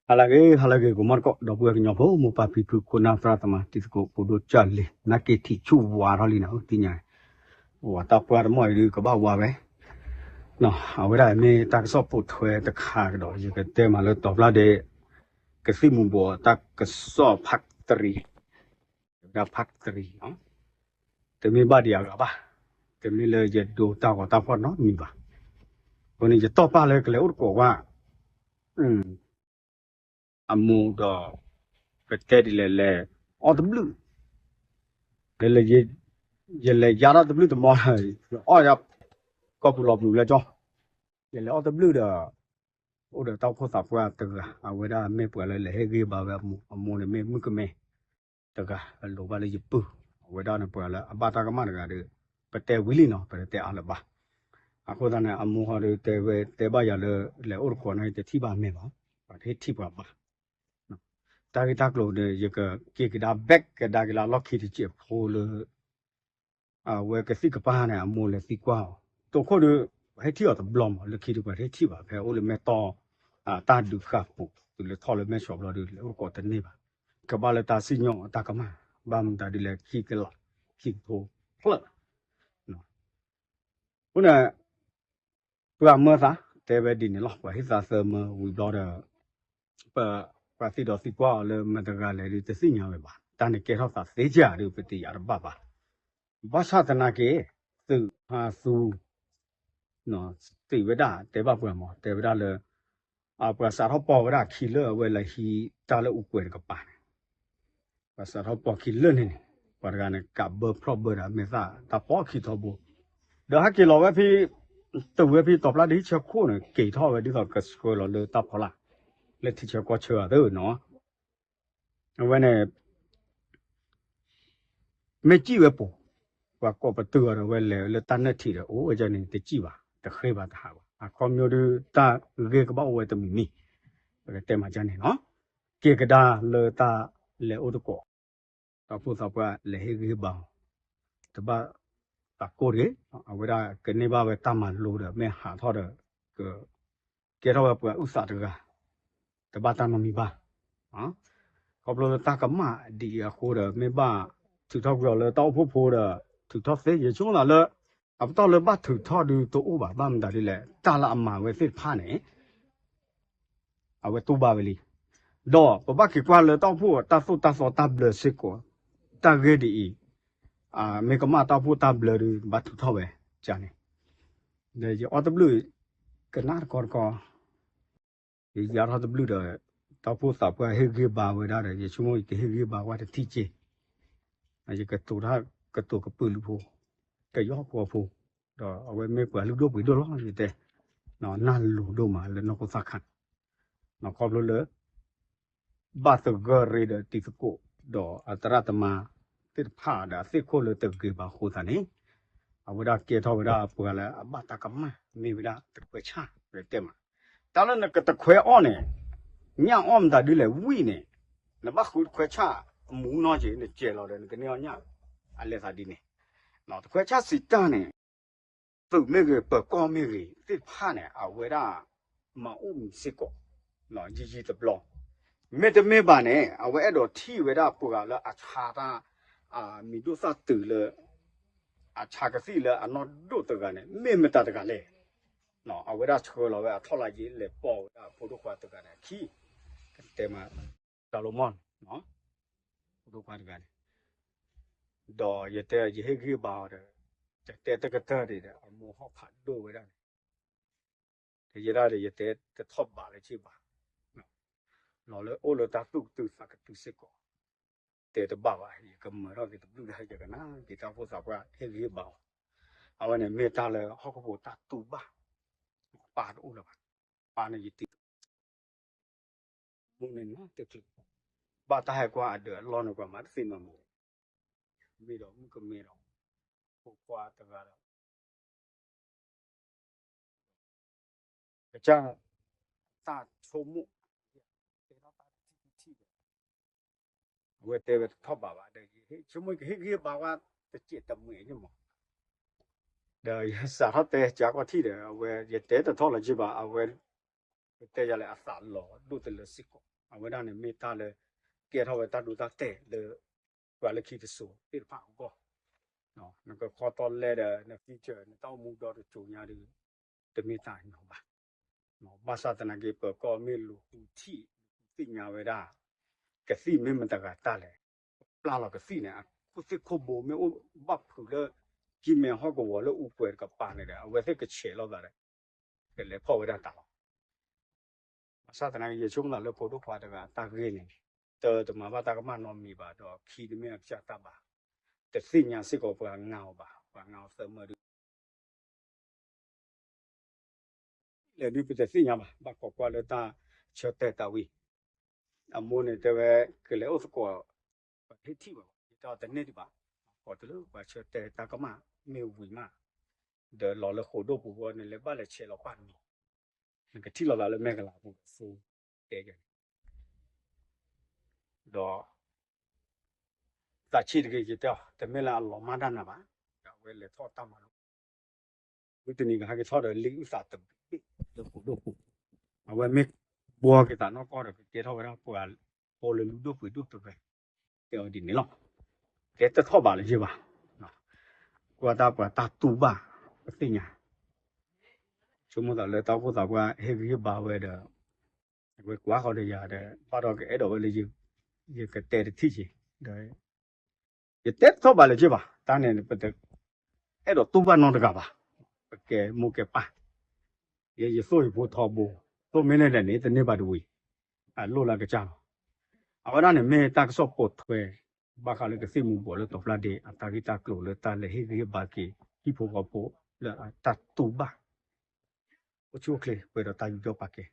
ဟါလၢအဂ့ၤ ဟါလၢအဂ့ၤ ဂီၤမီတကိး ဒီပုၢ်ဝဲၢ်ကညီဖိ မိၢ်ပၢ်ဖံဖု ခိၣ်နၢ်သရၣ်သမါ တံၤသကိး ဖိဒိၣ်ကၢ်လံၤ နၢ်က့ထံးဆူၣ်ဝါထီၣ်လံနီၤ သ့ၣ်ညါ ဝၤတၢ်ပှၢ်တမီၢ်အံၤဒုး ကဘၣ်ဝါဝဲ အဝဲဒၣ်မ့ၢ်တၢ်ကစီၣ်ပိာ်ထွဲတခါကဒီး ယကတဲမးလၢတီၤဖျါဒဲး ကသံၣ်မူၤဘှီးတၢ်ကစီၣ် part three ဝဲဒၣ် part three တမ့ၢ်ဘၣ်ဒံးအဂၤဘၣ်, တမ့ၢ်လၢယဒိတၢ်ဂီၤတၢ်ဖီၣ်နီတမံၤဘၣ်. အဃိန့ၣ် ယတီၢ်ပာ်လၢကလဲၤအိၣ်တကိးဝဲ အမိၢ်ဒီး ပတဲဒ်လဲၣ်လဲၣ် အီၣ်တဘျုး, လဲၤလဲၤ ယလဲၤယါထီၣ်တဘျုးတမီၢ် ယအီၣ်ယၤ ကီၢ်ပူၤလီၤပျံၤလၢကၠီ, ယလဲၤအီၣ်တဘျုးဒီး အိၣ်ဒီးတၢ်အိၣ်ဖှိၣ်သးပှၢ်တဂၤ အဝဲဒၣ်မ့ၢ်ပှၤလၢလဲၤဟ့ၣ်ဂံၢ်ဘါဝဲအမိၢ်, အမိၢ်န့ၣ်မ့ၢ်မုၣ်ကမဲ တဂၤ အလိၤဘၣ်လၢယပုၢ်, အဝဲဒၣ်န့ၣ်ပှၤလၢအဘၣ်တၢ်ကမၣ်တဂၤဒီး ပတဲဝံၤလံနီၤ ပတတဲအါလၢၤဘၣ်. အဃိသတးန့ၣ် အမိၢ်ဟီဒီးတဲဝဲ တဲဘၣ်ယၤလၢ လဲၤအိၣ်တကိးန့ၣ် တထံၣ်ဘၣ်အမဲာ်ဘၣ်, ပှၤတဟ့ၣ်ထံၣ်ပှၤဘၣ်. တၢ်ဂ့ၢ်တၢ်ကျိၤဒီး ယကက့ၤကဒါ back ကဒါက့ၤလၢအလီၢ်ခံတစဲးဖိလၢ အဝဲကသံၣ်ကပၢ်န့ၣ် အမိၢ်လဲၤသံကွၢ်အီၤ, တိခိၣ်ဒီး ပှၤဟ့ၣ်ထံၣ်အီၤတဘျီမး, လၢခံဒီးပှၤတဟ့ၣ်ထံၣ်ဘၣ်, ဖဲအိၣ်လၢမဲၢ်တီၢ် တၢ်ဒုးဃာ်ပူၤ တုၤလၢထီၣ်လၢမဲၢ်ဆီးဘျီဒီး လဲၤအိၣ်တကိးတန့ၢ်ဘၣ်, ကဘၣ်လၢတၢ်စံၣ်ညီၣ်အတၢ်ကမၣ်, ဘၣ်မတၤဒ်လဲၣ် ခံကလး ခံကထိဖျၢၣ် အဃိန့ၣ် ပှၤမၢသး တဲဝဲဒ်န့ၣ်လီၤ. ပှၤဟ့ၣ်သးသၢမၢဝံၤဘျီဒီး ပ ပှၤသံဒီးသံကွၢ်အီၤလၢမတၤတဂၤလဲၣ်ဒီး တသ့ၣ်ညါဝဲဘၣ်. တၢ်န့ၣ်ကဲထီၣ်သးသ့ကၢ်ဒီး ပတယာ်တဘၣ်ဘၣ်. ဘၣ်ဆၣ်သနာ်က့ သုးဖါသူ သံးဝဲဒၣ် တဲဘၣ်ပှၤမး တဲဝဲဒၣ်လၢ ပှၤစးထီၣ်ပီၢ်ဝဲဒၣ်ခံလၢာ် အဝဲလဲၤဟံးတၢ်လၢအူကွဲးတကပၤန့ၣ် ပှၤစးထီၣ်ပီၢ်ခံလၢာ်န့ၣ်န့ၣ် ပှၤတဂၤန့ၣ် ကးဘၢဖျီၣ်ဘၢဒီး မဲာ်သၣ်တၢ်ပီၢ်ခံထီဘိ, ဒီးဟဲက့ၤလီၤဝဲဖဲ တုၤဝဲဖဲတီၤဖျါဒ်ဟံၣ်ဆၢခိၣ်န့ၣ် က့ၤထီၣ်ဝဲဒ်သိးကဆှၢလီၤလၢတၢ်ဖီလာ် လၢထံဆၢကီၢ်ဆၢအသးနီၤ အဝဲန့ၣ် မ့ၢ်စံၣ်ဝဲပိာ်, ပှၤကိးပတုာ်အီၤဒီး အဝဲလဲၤလၢတၢ်နၢၣ်ထံးဒီး အိၣ်ဝဲဒၣ်န့ၣ် တစံၣ်ဘၣ် တဃ့ဘၣ်တဟးဘၣ်. အခီပညီဒီး တၢ်ဂ့ၢ်ကဘၣ်အိၣ်ဝဲတမံၤမံၤ, ပကတဲမၤဒ်န့ၣ်နီၤ. က့ၤကဒါလၢတၢ်လဲၤအိၣ်တကိး တၢ်အိၣ်ဖှိၣ်သးပှၢ်လဲၤဟ့ၣ်ဂံၢ်ဟ့ၣ်ဘါအီၤ, တဘၣ်သးကိၢ်တဂ့ၤ, အဝဲဒၣ်ကန့ၢ်ဘၣ်ဝဲတၢ်မၤလိဒီး မ့ၢ်ဟးထီၣ်ဒီး က ကဲထီၣ်ဝဲပှၤအုၣ်သးတဂၤ, တဘၣ်တၢ်နီတမံၤဘၣ်. ခီဖျိလၢတၢ်ကမၣ်ဒ်အံၤအဃိဒီး မ့ၢ်ဘၣ်ထုးထီၣ်ကွံာ်အီၤလၢတၢ်အိၣ်ဖှိၣ်ဖိဒီး ထုးထီၣ်သ့ ယဆိကမိၣ်သးလၢ အပတီၢ်လၢဘၣ်ထုးထီၣ်ဒုးတအိၣ်ဘၣ်, ဘၣ်မတၤဒ်လဲၣ် တၢ်လၢအမၤဝဲသ့ၣ်တဖၣ်န့ၣ် အဝဲတူၢ်ဘၣ်ဝဲလံ. ဒီးပဘၣ်က့ၤကွၢ်လၢတၢ်အိၣ်ဖှိၣ်တၢ်သိၣ်တၢ်သီတၢ်ဘျၢစ့ၢ်ကီး, တၢ်ဂ့ၢ်ဒ်အံၤ မ့ၢ်ကမၣ်တၢ်အိၣ်ဖှိၣ်တၢ်ဘျၢဒုး ဘၣ်ထုးထီၣ်ဝဲန့ၣ်, ဒီးယအီၣ်တဘျုး ကနၣ်တကီတကီ ယယါထီၣ်တဘျုးဒီး တၢ်အိၣ်ဖှိၣ်သးပှၢ်ဟ့ၣ်ဂံၢ်ဘါဝဲဒၣ်ဒီး ယဆိကမိၣ်ယကဟ့ၣ်ဂံၢ်ဘါဝဲတထံၣ်က့, ယကတိၤတၢ်ကတိၤကပုာ်လုးဖိ, ကယီၢ်ဖိအဖိ, ဒီးအဝဲမ့ၢ်ပှၤလုၢ်ဒိၣ်ပှ့ၤဒိၣ်လီၤ ယတဲ, နၢ်လိၤဒိၣ်မးလၢနီၢ်ခိသၣ်ခါန့ၣ်, ခီဖျိလၢ ဘၣ်သဂၢၢ်ရ့ဒီးတံၤသကိး ဒီးအသရၣ်သမါသ့ၣ်တဖၣ်ဒီးအသ့ၣ်ခိၣ်လၢတဂ့ၤဘၣ်အဃိသတးန့ၣ်, အဝဲဒၣ်ကဲထီၣ်ဝဲဒၣ်ပှၤလၢအဘၣ်တၢ်ကမၣ် မ့ၢ်ဝဲဒၣ်တခွဲးဆၣ် တဲမး, တၢ်လၢနကတခွဲးအီၣ်န့ၣ် ညၣ်အီၣ်မတၤဒ်လဲၣ်ဝံၣ်န့ၣ်, နဘၣ်ဃုတခွဲးဆၣ်အမူနီၢ်က့ၤ နကဲလီၤဒီး နကန့ၢ်အီၣ်ညၣ်, အလဲၤသးဒ်န့ၣ်, တခွဲးဆၣ်စံးတၢ်န့ၣ် သုးမ့ၢ်ဂ့ၤ ပၢၤကီၢ်မ့ၢ်ဂ့ၤ သ့ၣ်တဖၣ်န့ၣ် အဝဲဒၣ် မၤအိၣ်မံၤစ့ၢ်ကီး ယံာ်ယံာ်တဘျီ, မ့တမ့ၢ်ဘၣ်န့ၣ် အဝဲအဲၣ်ဒိးထံၣ်ဝဲဒၣ်ပှၤလၢအဆါတၢ် မံၤဒိၣ်သၣ်တုၤလၢ အဆါကသံၣ်လၢအနီၢ်ဒိၣ်တဂၤန့ၣ် မ့ၢ်မတၤတဂၤလဲၣ်. အဝဲဒၣ်ဆှၢလီၤဝဲအထီၣ်လါယ့လဲၤပိာ်ဝဲဒၣ်ဖိဒိၣ်ခွါတဂၤန့ၣ်အခံ, တဲမး တၢ်လီၤမီၢ် ဖိဒိၣ်ခွါတဂၤန့ၣ်, ဒီးယတဲယဟ့ၣ်ဂံၢ်ဘါအီၤဒီး တတဲတကတၢၢ်ဒံးဒီး အမိၢ်ဟီၣ်ဖးဒိၣ်ဝဲဒၣ်န့ၣ်, တယဲဒၣ်ဒီး ယတဲတထီၣ်ဘးလၢၤဘၣ်, လီၤလၢအိၣ်လၢတၢ်သူၣ်ကတုၤသးကတုၤစ့ၢ်ကီး, တဲတဘၣ်ဘၣ် ယကမၤထီၣ်က့ၤတဘျုးဒၣ် ယကနၣ်က့ၤတၢ်အိၣ်ဖှိၣ်သးပှၢ်ဟ့ၣ်ဂံၢ်ဘါအီၤ, အဝဲန့ၣ်မ့ၢ်တၢ်လၢဟီၣ်ခိၣ်ဖိတၢ်တူၢ်ဘၣ်, ပၢ်တအိၣ်လၢၤဘၣ်, ပၢ်န့ၣ်ယတံၤ မူန့ၣ်နီတချုး, ဘၣ်တၢ်ဟဲကွၢ်အဒၢးအလီၢ်န့ၣ် ပှၤမၤတသ့မၤမုာ်, မ့ၢ်ဒီးမုၣ်ကမဲဒီး ဖိခွါတဂၤဒီး ကစၢ်တၢ်ဆိကမိၣ် တဲထီၣ်တၢ်တထံၣ်တထံၣ်ဒီး အဝဲတဲဝဲတထီၣ်ဘးဘၣ်ဒီး ယဆိကမိၣ်ကဟ့ၣ်ဂံၢ်ဘါဝဲတစဲးတမှဲာ်န့ၣ်မး, ဒီးယစးထီၣ်တဲကၢကီၢ်ထံၣ်ဒီး အဝဲယတဲတထီၣ်လၢၤဘၣ် အဝဲ ပတဲယၤလဲၣ် အသးလီၤဒိၣ်တလၢစ့ၢ်ကီး, အဝဲဒၣ်န့ၣ်မ့ၢ်တၢ်လၢ ကဲထီၣ်ဝဲတၢ်ဒိတၢ်တဲာ်လၢ ပှၤလၢခံတစိၤသ့ၣ်တဖၣ်အဂီၢ်, နကခီတီလဲဒီး န future နတၢ်အိၣ်မူဒီတစိၤညါဒီး တမ့ၢ်တၢ်ညီဘၣ်. ဘၣ်ဆၣ်သနာ်က့ ပၢၤကီၢ်မ့ၢ်လူၤဃုထံၣ် လူၤဃုသ့ၣ်ညါဝဲဒၣ် ကသံၣ်မ့ၢ်မတၤတဂၤတၢ်လဲၣ်, ပျၢ်လီၤကသံၣ်န့ၣ် အခိၣ်သ့ၣ်ခိၣ်ဘိမ့ၢ်အိၣ်ဘၣ်ဖုးလၢ ကံၢ်မဲဟီၣ်ကဝီၤလၢအူကွဲၤတကပၤန့ၣ်ဒီး အဝဲသ့ၣ်ကဆဲးလိာ်သးဒီး ကလဲၤဖီၣ်ဝဲဒၣ်တၢ်လီၤ. ဘၣ်ဆၣ်သနာ်က့ ယဆိကမိၣ်သးလၢဖိဒိၣ်ခွါတဂၤအတၢ်ဂ့ၢ်န့ၣ် တၢ်တမၤဘၣ်တၢ်ကမၣ်နီတမံၤဘၣ်ဒီး ခံတမ့ၢ်အကစၢ်တၢ်ဘၣ်, တသ့ၣ်ညါစ့ၢ်ကီးပှၤငါအီၤဘၣ်, ပှၤငါအီၤသၢမၢဒု လဲၤဒုးပတသ့ၣ်ညါဘၣ်, ဘၣ်ခိးကွၢ်လၢတၢ်ဆၢတဲာ်တၢ်ဝံၤ, အမိၢ်န့ၣ်တဲဝဲ ကလဲၤအိၣ်သကိး ပှၤဟ့ၣ်ထံၣ်ဘၣ်, ယတဲအီၤတန့ၢ်ဒံးဘၣ်, ကိးတုၤလၢပှၤဆၢတဲာ်တၢ်ကမၣ်မ့ၢ်ဝံၤမး, ဒီးလီၤလၢဃိာ်ဒိၣ်ပူၤဃီန့ၣ် လဲၤဘၣ်လဲၤဆဲးလီၤကွၢ်တမံၤ, နကထံၣ်လိာ်သးလၢမဲာ်ကလၤပူၤဒီး တဲကဲန့ၣ်ဒီး သးဆံးတဂ့ၤ ယတဲအီၤ, တမ့ၢ်လၢအလီၤမၢ်တၢ်နၤဘၣ်, ဒီးအဝဲလဲၤထီၣ်တၢ်မၤလိ ဝံၤတနံၤကဟဲက့ၤထီၣ်ဒီးလံာ်အုၣ်သးတဘ့ၣ်လၢဃိာ်ဒိၣ်ပူၤ, အဝဲမ့ၢ်ဘှီက့ၤသးနီၢ်ကီၢ်ဒီး ကကဲထီၣ်ဝဲဒၣ်ပှၤဖိလၢလူၤဒိၣ်ပှ့ၤဒိၣ်တဂၤ, တဲအီၤဒ်န့ၣ်လီၤ. တဲတထီၣ်ဘၣ်လၢၤယ့ၢ်ဘၣ်, ကွၢ်တၢ်ပှၤတၢ်တူၢ်ဘၣ်ပသ့ၣ်ညါ, ဆိကမိၣ်သးလၢတၢ်အိၣ်ဖှိၣ်သးပှၢ်ဟ့ၣ်ဂံၢ်ဟ့ၣ်ဘါဝဲဒီး အဝဲကွၢ်ဃီဒီးယၤဒီး ဘၣ်ဒီးကအဲၣ်ဒိးဝဲလၢ ယကတဲတထံၣ်က့ၤ, ဒီး ယတဲတထီၣ်ဘၣ်လၢၤက့ဘၣ်, တၢ်န့ၣ် ပတအဲၣ်ဒိးတူၢ်ဘၣ်နီတဂၤဘၣ်, ပကဲမိၢ်ကဲပၢ်, ယဲယသိၣ်ယဖိထီဘိ, သိၣ်မ့ၢ်လဲၣ်လဲၣ်န့ၣ် တန့ၢ်ဘၣ်တဝံၤ, အလိၣ်လၢကစၢ်လီၤ. အဝဲဒၣ်န့ၣ်မ့ၢ်တၢ်ကစီၣ်ပိာ်ထွဲ ဘၣ်ဃးလၢကသံၣ်မူၤဘှီးလၢတီၤဖျါဒ့ အတၢ်ဂ့ၢ်တၢ်ကျိၤလၢတၢ်လဲၤဟ့ၣ်ဂံၢ်ဟ့ၣ်ဘါက့ၤ ဟံၣ်ဖိဃီဖိလၢအတၢ်တူၢ်ဘၣ် အိၣ်ဆူၣ်အိၣ်ချ့ ပှဲၤဒီးတၢ်ယူးယီၣ်ပာ်ကဲ,